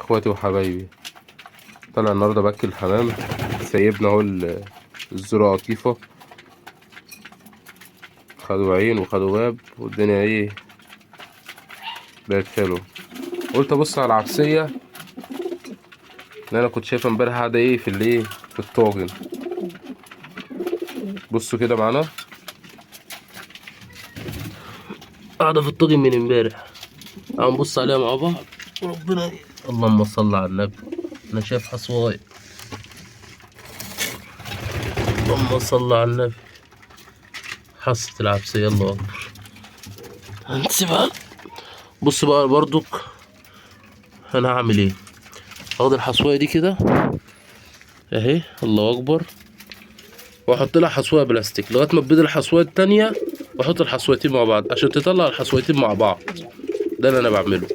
اخواتي وحبايبي. طلع النهارده باكل الحمام، سايبنا اهو الذرة قطيفة، خدوا عين وخدوا باب والدنيا ايه بقت حلوة. قلت ابص على العبسية اللي انا كنت شايفها امبارح قاعدة ايه في الايه في الطاجن. بصوا كده معانا، قاعدة في الطاجن من امبارح، هنبص عليها مع بعض. وربنا اللهم صل على النبي، انا شايف حصواية. اللهم صل على النبي، حصة العبسية، الله اكبر. هنسيبها. بص بقى برضك انا هعمل ايه، هاخد الحصواية دي كده اهي، الله اكبر، واحط لها حصواية بلاستيك لغاية ما تبيض الحصواية التانية، واحط الحصويتين مع بعض عشان تطلع الحصويتين مع بعض. ده اللي انا بعمله.